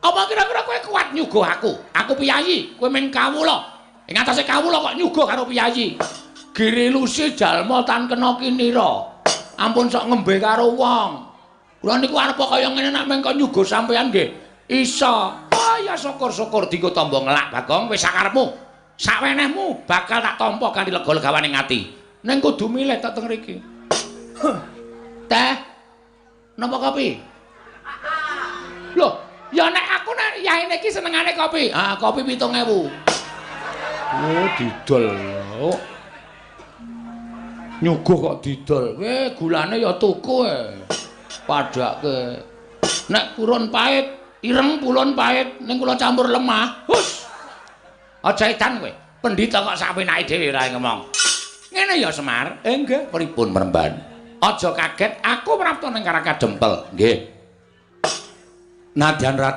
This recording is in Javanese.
Apa kira-kira kowe kuat nyuguh aku? Aku piyayi, kowe ming kawula. Ing atase kawula kok nyuguh karo piyayi. Girilusi jalma tan kena kinira. Ampun sok ngembe karo wong. Kula niku arep kaya ngene nek meng kok nyuguh sampean nggih. Iso. Oh ya syukur-syukur dienggo tamba ngelak Bagong wis sakarepmu. Sawenehmu bakal tak tampa kanthi lega-legawaning ati. Ning kudu milih tok teng mriki. Teh. Napa kopi? Loh, ya nek aku nek yaene iki senengane kopi. Ah, kopi 7000. Oh, didol. Oh. Nyuguh kok didol. Kowe gulane ya tuku e. Padake. Nek purun pahit, ireng pulun pahit, ning kula campur lemah. Hus. Aja edan kowe. Pendhita kok sak penake dhewe ora ngomong. Ngene ya Semar. Eh nggih, pripun Mremban? Aja kaget, aku prapta ning Karakadempel. Nggih. Nadyan Radi